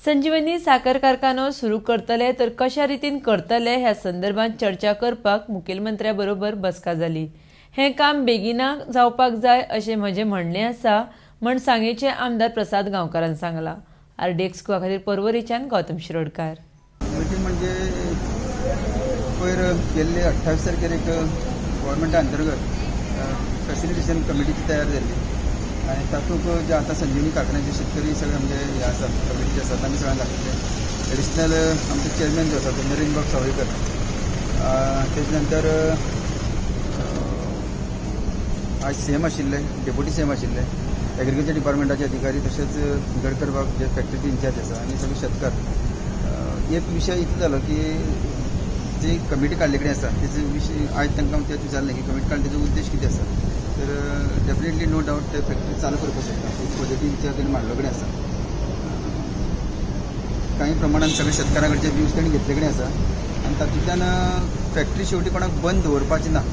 संजीवनी साकर कारखानो सुरू करतले तर कशा रितीन करतले ह्या संदर्भात चर्चा करपाक मुखेलमंत्र्या बरोबर बसका जाली. हें काम बेगिना जावपाक जाय अशें म्हजें म्हणणें आसा म्हण सांगेचे आमदार प्रसाद गांवकारान सांगलां. आरडीएक्स गोवा खातीर पर्वरीच्यान गौतम शिरोडकार. मिटींग म्हणजे पयर गेल्ले 28 तारखेर एक गव्हर्मेंटा अंतर्गत फॅसिलिटेशन कमिटीची तयार जाल्ली आनी तातूंत जे आतां संजीवनी कारखान्याचे शेतकरी सगळे म्हणजे हे आसा, कमिटीचे आसा, तांणी सगळ्यांक दाखयले. एडिशनल आमचे चेअरमॅन जो आसा तो नरेंद्र बाब सावयकर, तेजे नंतर आयज सीएम आशिल्ले, डेप्युटी सीएम आशिल्ले, एग्रीकल्चर डिपार्टमेंटाचे अधिकारी, तशेंच गडकर बाब जे फॅक्टरीचे इन्चार्ज आसा आनी सगळे शेतकार. एक विशय इतलो जालो की जी कमिटी काडले कडेन आसा तेजो विशय आयज तांकां तेच विचारलें की कमिटी काडले तेजो उद्देश कितें आसा, तर डेफिनेटली नो डावट ते फॅक्टरी चालू करपाक शकता, एक पॉझिटीव विचार तेणी मांडलो कडेन आसा. कांय प्रमाणान सगळे शेतकारां कडचे व्यूज तेणी घेतले कडेन आसा आनी तातूंतल्यान फॅक्टरी शेवटी कोणाक बंद दवरपाची ना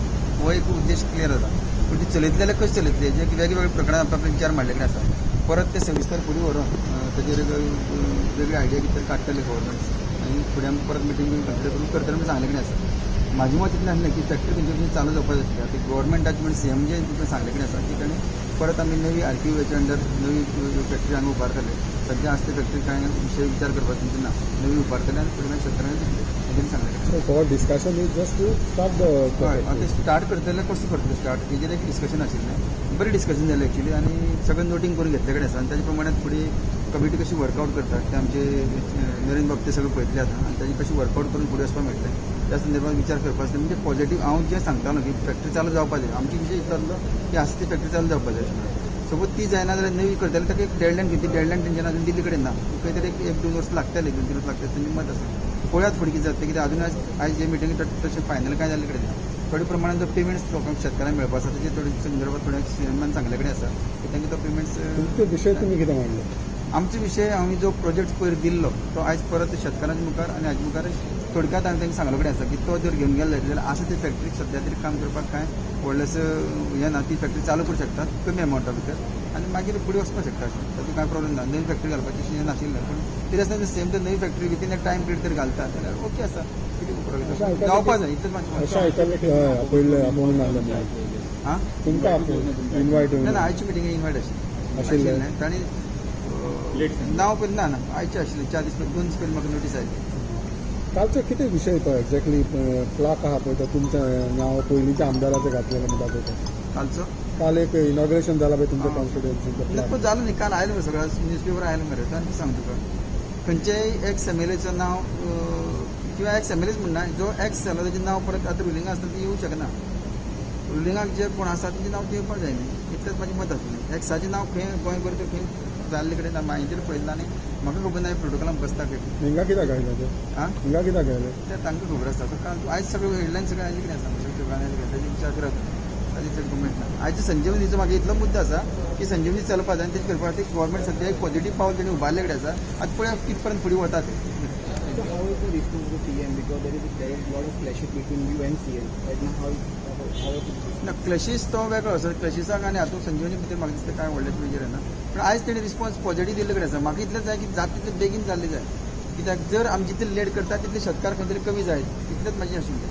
हो एक उद्देश क्लियर जाला. पूण ती चलयतले जाल्यार कशी चलयतले जे वेगवेगळे प्रकरणां आपले आपले विचार मांडले कडेन आसा. परत ते सविस्तर फुडें व्हरून तेजेर वेगळे आयडिया कितें तरी काडटले गव्हर्मेंट आनी फुडें आमी परत मिटींग बीन कन्सिडर करून करतले म्हूण सांगले कडेन आसा. म्हाजें मत इतलें आसलें की फॅक्टरी खंयचे वचून चालू जावपाक जाय आतां गव्हर्मेंटाचे म्हण सीएम जे तुमकां सांगले कडेन आसा की ताणें परत आमी नवी आरपीओच्या अंडर नवी फॅक्टरी हांगा उबारतले. सद्या आसा ती फॅक्टरी कांय विशय विचार करपाचो तुमचो ना, नवी उबारतले आनी फुडें मागीर शेतकऱ्यांक दितले हें तेणी सांगलें कडेन. So for discussion is just to start the हय, आतां स्टार्ट करतले कसो करतले स्टार्ट हेजेर एक डिस्कशन आशिल्लें, बरें डिस्कशन जालें एक्चुली आनी सगळें नोटींग करून घेतले कडेन आसा आनी ताजे प्रमाणे फुडें कमिटी कशी वर्कआवट करता ते आमचे नरेंद्र बाब ते सगळें पळयतले आतां आनी ताजी कशी वर्कआवट करून फुडें वचपाक मेळटलें त्या संदर्भात विचार करपाक आसले. म्हणजे पॉझिटीव हांव जें सांगतालो की फॅक्टरी चालू जावपाक जाय, आमची विशय इतलो आसलो की आसा ती फॅक्टरी चालू जावपाक जाय अशें म्हणून. सपोज ती जायना जाल्यार नवी करतले ताका एक डेडलायन घेतली, डेडलायन तेंच्यानी अजून दिल्ली कडेन ना, खंय तरी एक दोन वर्स लागतले, 2-3 वर्स लागतले तेंचें मत आसा. पळयात फुडें कितें जातलें, कित्याक अजून आयज जे मिटिंगे तशें फायनल कांय जाल्ले कडेन ना. थोडे प्रमाणान जो पेमेंट्स लोकांक शेतकऱ्यांक मेळपा आसा तेजे थोडे संदर्भात थोडे सीएमान सांगले कडेन आसा की तांकां तो पेमेंट्स. तुमचे विशय तुमी कितें मांडले? आमचो विशय आमी जो प्रोजेक्ट पयर दिल्लो तो आयज परत शेतकारांच्या मुखार आनी हाजे मुखार थोडक्यात हांवें तांकां सांगलो कडेन आसा की तो जर घेवन गेलो जाल्यार आसा ते फॅक्टरीक सद्या तरी काम करपाक कांय व्हडलेंसो हें ना, ती फॅक्टरी चालू करूं शकतात कमी अमावंटा भितर आनी मागीर फुडें वचपाक शकता अशें, तातूंत कांय प्रॉब्लेम ना. नवी फॅक्टरी घालपाची अशें हें नाशिल्लें, पूण तरी आसतना सेम तर नवी फॅक्टरी वितीन अ टायम पिरियड तर घालता जाल्यार ओके आसा, कितें प्रॉब्लेम जावपा जाय इतलें म्हाजें. अशें आयकलें की हय आपयल्लें, आपोवन नासलें म्हणून. आं तुमकां आपोवन इनवायट ना ना, आयच्या मिटिंगेक इनवायट आशिल्लें आशिल्लें. तांणी नांव पयलीं ना ना आयचें आशिल्लें, 4 दीस पयलीं 2 दीस पयलीं म्हाका नोटीस आयली. कालचो कितें विशय तो एक्झॅक्टली प्लाक आहा पळय तो तुमचें नांव पयलींच्या आमदाराचें घातलेलें म्हणटा पळय तो. कालचो काल एक इनॉग्रेशन जाला पळय तुमच्या कॉन्स्टिट्युएन्सीचो. पण जालें न्ही, काल आयलें मरे सगळं न्यूज पेपर आयलें मरे. आनी सांग तुका खंयचेय एक्स एमएलएचें नांव किंवा एक्स एमएलएच म्हणना, जो एक्स जालो तेजें नांव परत आतां रुलिंगा आसतना ती येवंक शकना. रुलिंगाक जे कोण आसा तेजें नांव येवपाक जाय न्ही, इतलेंच म्हाजें मत आसलें. एक्साचें नांव खंय गोंयभर तर खंय जाल्ले कडेन म्हायती पळयलें आनी म्हाका खबर ना प्रोटोकॉलान बसता खंय. हिंगा कित्याक आयलें तें? आं हिंगा कित्याक आयलें तें तांकां खबर आसता. सो काल आयज सगळें हेडलायन सगळें आयले कडेन आसा, सगळें पेपरान आयले कडेन, ताजेर विचार करात, ताजेर चड कमेंट ना. आयज संजीवनीचो म्हाका इतलो मुद्दो आसा की संजीवनी चलपा जाय आनी तेजें करपा खातीर गव्हर्मेंट सद्या एक पॉझिटीव पावल तेणी उबारले कडेन आसा. आतां पळया कित पर्यंत फुडें वता तें. So how is the response of the CM? Because there is lot of clashes between you and CM right now. How is it? ना क्लॅशीस तो वेगळो आसा, क्लॅशिसाक आनी हातूंत संजीवनी भितर म्हाका दिसता कांय व्हडलें मेजर ना, पूण आयज तेणी रिस्पॉन्स पॉझिटीव दिल्ले कडेन आसा. म्हाका इतलें जाय की जाता तितलें बेगीन जाल्लें जाय, कित्याक जर आमी जितले लेट करता तितले शेतकार खंय तरी कमी जायत, इतलेंच म्हाजें आशिल्लें.